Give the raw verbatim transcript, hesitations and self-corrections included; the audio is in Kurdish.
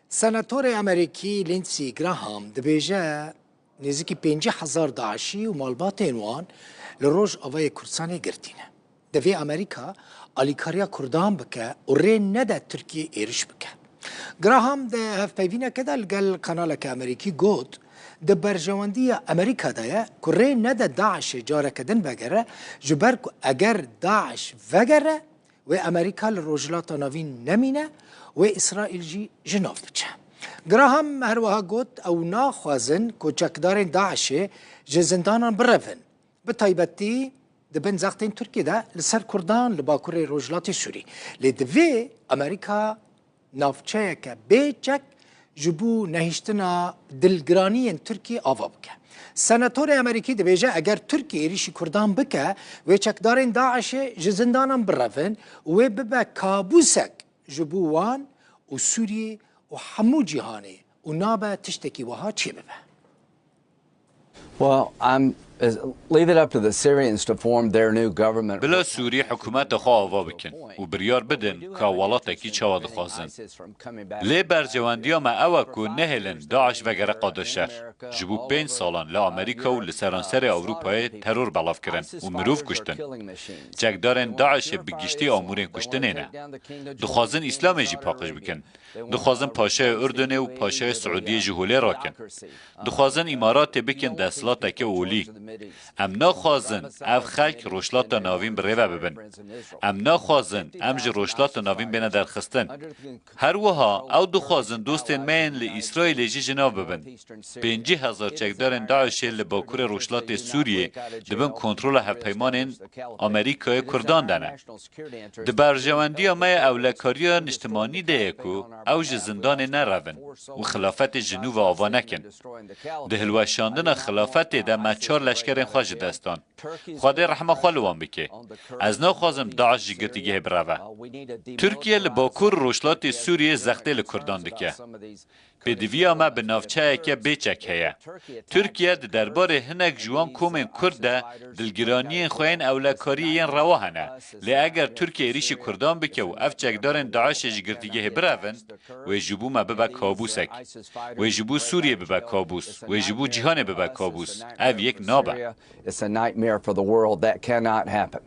Senatorê Amerîkî Lindsey Graham dibêje, nêzîkî pêncî hezar DAIŞî û malbatên wan li Rojavayê Kurdistanê girtî ne. Divê Amerîka alîkariya Kurdan bike û rê nede Tirkiyê êriş bike. Graham di hevpeyvîneke de li gel kanaleke Amerîkî got, di berjewendiya Amerîka de ye ku rê nede DAIŞê careke din vegere, ji ber ku eger DAIŞ vegere, wê Amerîka li Rojhilata Navîn nemîne, wê Îsraîl jî ji nav biçe. Graham her wiha got, ew naxwazin ku çekdarên DAIŞê ji zindanan birevin. Bi taybetî di bin zextên Tirkiyê de li ser Kurdan li Bakurê Rojhilatê Sûrî. Lê divê Amerîka navçeyeke bê çek ji bo nehiştina dilgiraniyên Tirkiyê ava bike. Senatorê Amerîkî dibêje, eger Tirkiye êrîşî Kurdan bike, wê çekdarên DAIŞê ji zindanan birevin û wê bibe kabûsek ji bo wan û Sûriyê û hemû cîhanê û nabe tiştekî wiha çêbibe. Well, I'm, leave it up to the Syrians to form their new government. Bila Sûrî hikûmeta xwe ava bikin û biryar bidin ka welatekî çawa dixwazin. Lê berjewendiya me ew e ku nehêlin DAIŞ vegere qada şer. Ji bo pênc salan li Amerîka û li seranserê Ewropayê teror belav kirin û mirov kuştin. Çekdarên DAIŞê bi giştî amûrên kuştinê ne. Dixwazin Îslamê jî paqij bikin. Dixwazin paşayê Urdunê û paşayê Siûdiyê ji holê rakin. Dixwazin Îmaratê bikin desthilateke olî. Em naxwazin ev xelk Rojhilata Navîn bi rê ve bibin. Em naxwazin em ji Rojhilata Navîn bêne derxistin. Her wiha ew dixwazin dostên me yên li Îsraîlê jî ji nav bibin. Pêncî hezar çekdarên DAIŞê li bakurê rojhilatê Sûriyê di bin kontrola hevpeymanên Amerîkayê Kurdan de ne. Di berjewendiya me ya ewlekariya niştimanî de ye ku ew ji zindanê nerevin û xilafetê ji nû ve ava nekin. Di hilweşandina xilafetê de me çar leşkerên xwe ji dest dan. Xwedê rehma xwe li wan bike. Ez naxwazim DAIŞ ji girtîgehê bireve. Tirkiye li bakur rojhilatê Sûriyê zextê li Kurdan dike. Pêdiviya me bi navçeyeke bê çek heye. Tirkiye di derbarê hinek ji wan komên Kurd de dilgiraniyên xwe yên ewlekariyê yên rewa hene. Lê eger Tirkiye êrîşî Kurdan bike û ev çekdarên DAIŞê ji girtîgehê birevin, wê ji bo me bibe kabûsek. Wê ji bo Sûriyê bibe kabûs. Wê ji bo cîhanê bibe kabûs. Ev yek nabe. It's a nightmare for the world. That cannot happen.